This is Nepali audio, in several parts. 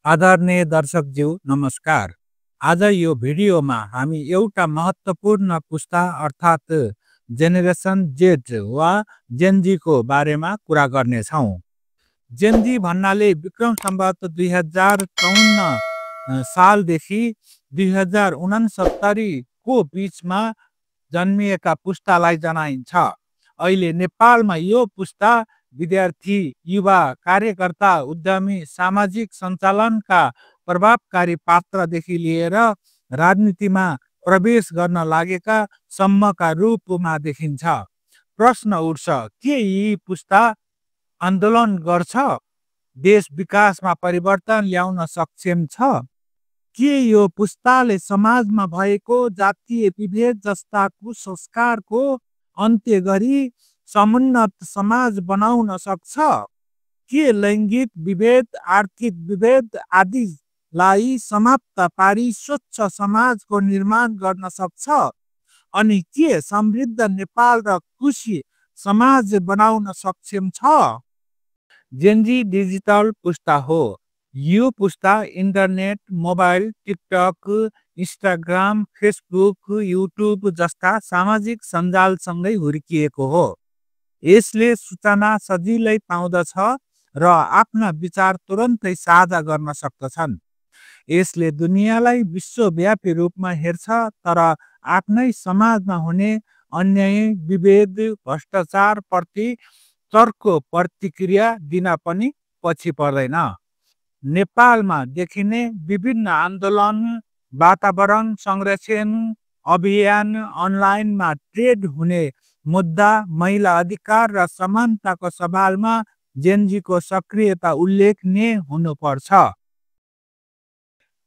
आदरणीय दर्शकज्यू नमस्कार। आज यो भिडियोमा हामी एउटा महत्त्वपूर्ण पुस्ता अर्थात् जेनेरेसन जेड वा जेनजीको बारेमा कुरा गर्नेछौँ। जेनजी भन्नाले विक्रम सम्वत 2054 सालदेखि 2069 को बीचमा जन्मिएका पुस्तालाई जनाइन्छ। अहिले नेपालमा यो पुस्ता विद्यार्थी, युवा, कार्यकर्ता, उद्यमी, सामाजिक सञ्चालनका प्रभावकारी पात्रदेखि लिएर राजनीतिमा प्रवेश गर्न लागेका सम्मका रूपमा देखिन्छ। प्रश्न उठ्छ, के यी पुस्ता आन्दोलन गर्छ? देश विकासमा परिवर्तन ल्याउन सक्षम छ? के यो पुस्ताले समाजमा भएको जातीय विभेद जस्ता कुसंस्कारको अन्त्य गरी समुन्नत समाज बनाउन सक्छ? के लैङ्गिक विभेद, आर्थिक विभेद आदिलाई समाप्त पारी स्वच्छ समाजको निर्माण गर्न सक्छ? अनि के समृद्ध नेपाल र खुशी समाज बनाउन सक्षम छ? जेनजी डिजिटल पुस्ता हो। यो पुस्ता internet, mobile, TikTok, Instagram, Facebook, YouTube जस्ता सामाजिक सञ्जालसँगै हुर्किएको हो। यसले सूचना सजिलै पाउँदछ र आफ्ना विचार तुरन्तै साझा गर्न सक्दछन्। यसले दुनियाँलाई विश्वव्यापी रूपमा हेर्छ, तर आफ्नै समाजमा हुने अन्याय, विभेद, भ्रष्टाचार प्रति चर्को प्रतिक्रिया दिन पनि पछि पर्दैन। नेपालमा देखिने विभिन्न आन्दोलन, वातावरण संरक्षण अभियान, अनलाइनमा ट्रेड हुने मुद्दा, महिला अधिकार र समानताको सवालमा जेनजीको सक्रियता उल्लेखनीय हुनुपर्छ।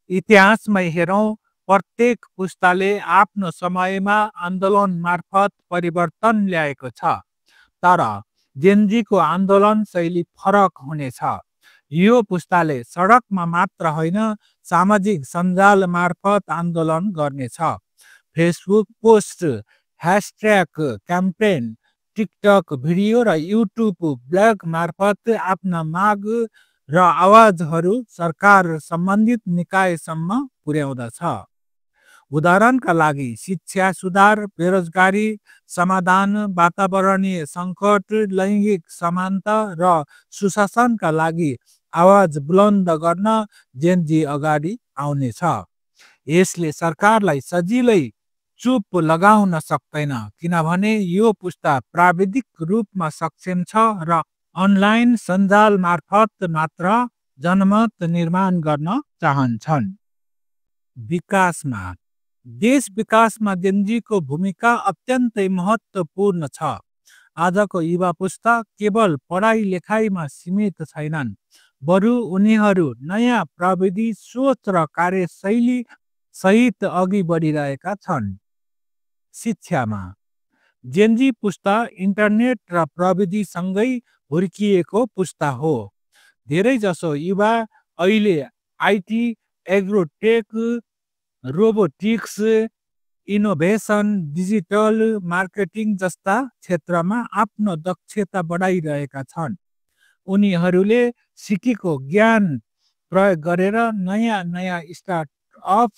इतिहासमै हेरौँ, प्रत्येक पुस्ताले आफ्नो समयमा आन्दोलन मार्फत परिवर्तन ल्याएको छ, तर जेनजीको आन्दोलन शैली फरक हुनेछ। यो पुस्ताले सडकमा मात्र होइन, सामाजिक सञ्जाल मार्फत आन्दोलन गर्नेछ। Facebook post, hashtag campaign, TikTok video र युट्युब ब्लग मार्फत आफ्ना माग र आवाजहरू सरकार सम्बन्धित निकायसम्म पुर्याउँदछ। उदाहरणका लागि शिक्षा सुधार, बेरोजगारी समाधान, वातावरणीय सङ्कट, लैङ्गिक समानता र सुशासनका लागि आवाज बुलन्द गर्न जेनजी अगाडि आउनेछ। यसले सरकारलाई सजिलै चुप लगाउन सक्दैन, किनभने यो पुस्ता प्राविधिक रूपमा सक्षम छ र अनलाइन सञ्जाल मार्फत मात्र जनमत निर्माण गर्न चाहन्छन्। विकासमा देश विकासमा जेनजीको भूमिका अत्यन्तै महत्त्वपूर्ण छ। आजको युवा पुस्ता केवल पढाइ लेखाइमा सीमित छैनन्, बरु उनीहरू नयाँ प्रविधि, सोच र कार्यशैली सहित अघि बढिरहेका छन्। शिक्षामा जेनजी पुस्ता इन्टरनेट र प्रविधिसँगै हुर्किएको पुस्ता हो। धेरैजसो युवा अहिले IT, agrotech, robotics, innovation, digital marketing जस्ता क्षेत्रमा आफ्नो दक्षता बढाइरहेका छन्। उनीहरूले सिकेको ज्ञान प्रयोग गरेर नयाँ नयाँ स्टार्टअप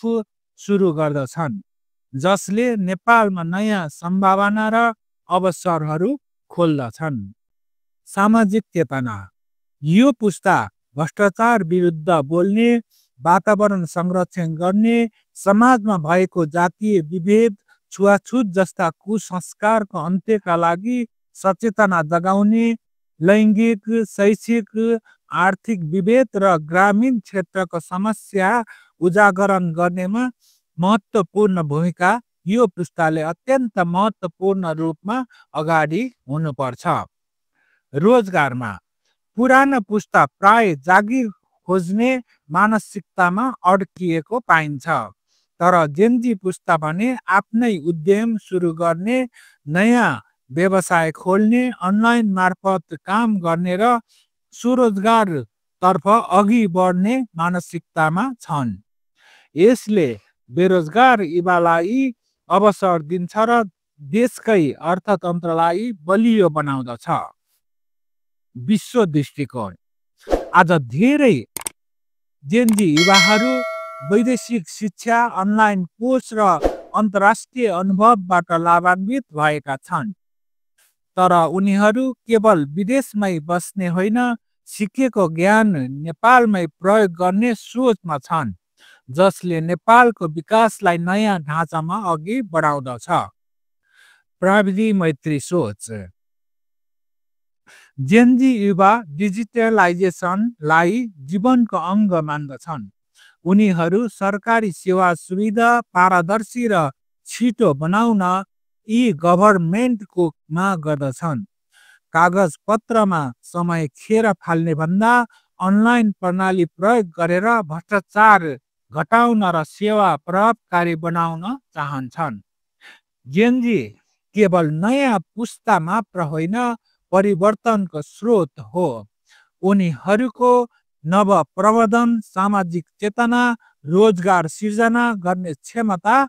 सुरु गर्दछन्, जसले नेपालमा नयाँ सम्भावना र अवसरहरू खोल्दछन्। सामाजिक चेतना यो पुस्ता भ्रष्टाचार विरुद्ध बोल्ने, वातावरण संरक्षण गर्ने, समाजमा भएको जातीय विभेद, छुवाछुत जस्ता कुसंस्कारको अन्त्यका लागि सचेतना जगाउने, लैङ्गिक, शैक्षिक, आर्थिक विभेद र ग्रामीण क्षेत्रको समस्या उजागरण गर्नेमा महत्त्वपूर्ण भूमिका यो पुस्ताले अत्यन्त महत्त्वपूर्ण रूपमा अगाडि हुनुपर्छ। रोजगारमा पुरानो पुस्ता प्राय जागिर खोज्ने मानसिकतामा अड्किएको पाइन्छ, तर जेनजी पुस्ता भने आफ्नै उद्यम सुरु गर्ने, नयाँ व्यवसाय खोल्ने, अनलाइन मार्फत काम गर्ने र स्वरोजगारतर्फ अघि बढ्ने मानसिकतामा छन्। यसले बेरोजगार युवालाई अवसर दिन्छ र देशकै अर्थतन्त्रलाई बलियो बनाउँदछ। विश्व दृष्टिकोण आज धेरै जेनजी युवाहरू वैदेशिक शिक्षा, अनलाइन कोर्स र अन्तर्राष्ट्रिय अनुभवबाट लाभान्वित भएका छन्। तर उनीहरू केवल विदेशमै बस्ने होइन, सिकेको ज्ञान नेपालमै प्रयोग गर्ने सोचमा छन्, जसले नेपालको विकासलाई नयाँ ढाँचामा अघि बढाउँदछ। प्रविधि मैत्री सोच। जेनजी युवा डिजिटलाइजेसनलाई जीवनको अङ्ग मान्दछन्। उनीहरू सरकारी सेवा सुविधा पारदर्शी र छिटो बनाउन ई-गभर्नमेन्टको माग गर्दछन्। कागज पत्रमा समय खेर फाल्ने भन्दा अनलाइन प्रणाली प्रयोग गरेर भ्रष्टाचार घटाउन र सेवा प्रभावकारी बनाउन चाहन्छन्। जेनजी केवल नयाँ पुस्ता मात्र होइन, परिवर्तनको स्रोत हो। उनीहरूको नवप्रवर्धन, सामाजिक चेतना, रोजगार सिर्जना गर्ने क्षमता,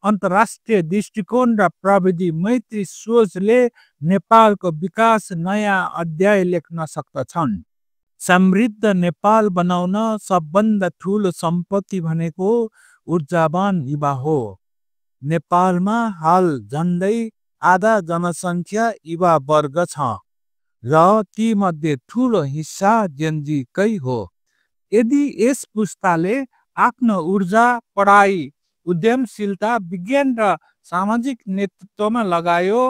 अन्तर्राष्ट्रिय दृष्टिकोण र प्रविधि मैत्री सोचले नेपालको विकास नयाँ अध्याय लेख्न सक्दछन्। समृद्ध नेपाल बनाउन सबभन्दा ठुलो सम्पत्ति भनेको ऊर्जावान युवा हो। नेपालमा हाल झन्डै आधा जनसङ्ख्या युवा वर्ग छ र तीमध्ये ठुलो हिस्सा जेनजीकै हो। यदि यस पुस्ताले आफ्नो ऊर्जा पढाइ, उद्यमशीलता, विज्ञान र सामाजिक नेतृत्वमा लगायो,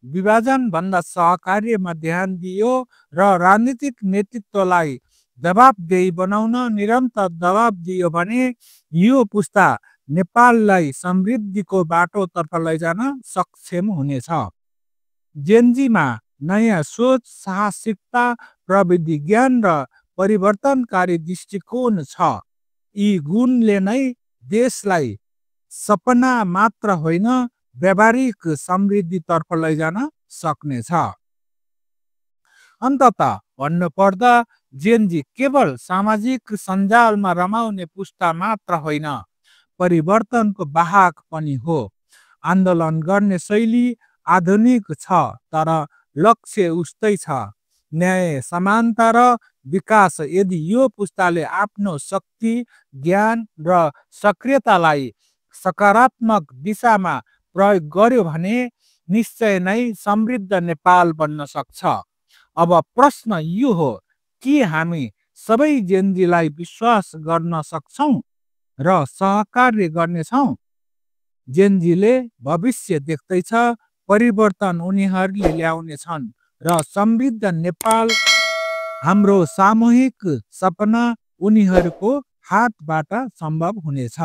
विभाजनभन्दा सहकार्यमा ध्यान दियो र राजनीतिक नेतृत्वलाई जवाबदेही बनाउन निरन्तर दबाब दियो भने यो पुस्ता नेपाललाई समृद्धिको बाटोतर्फ लैजान सक्षम हुनेछ। जेनजीमा नयाँ सोच, साहसिकता, प्रविधि ज्ञान र परिवर्तनकारी दृष्टिकोण छ। यी गुणले नै देशलाई सपना मात्र होइन, व्यावहारिक समृद्धितर्फ लैजान सक्नेछ। अन्ततः भन्नुपर्दा जेनजी केवल सामाजिक सञ्जालमा रमाउने पुस्ता मात्र होइन, परिवर्तनको वाहक पनि हो। आन्दोलन गर्ने शैली आधुनिक छ, तर लक्ष्य उस्तै छ, न्याय, समानता र विकास। यदि यो पुस्ताले आफ्नो शक्ति, ज्ञान र सक्रियतालाई सकारात्मक दिशामा प्रयोग गर्यो भने निश्चय नै समृद्ध नेपाल बन्न सक्छ। अब प्रश्न यो हो कि हामी सबै जेनजीलाई विश्वास गर्न सक्छौँ र सहकार्य गर्नेछौँ। जेनजीले भविष्य देख्दैछ, परिवर्तन उनीहरूले ल्याउनेछन् र समृद्ध नेपाल हाम्रो सामूहिक सपना उनीहरूको हातबाट सम्भव हुनेछ।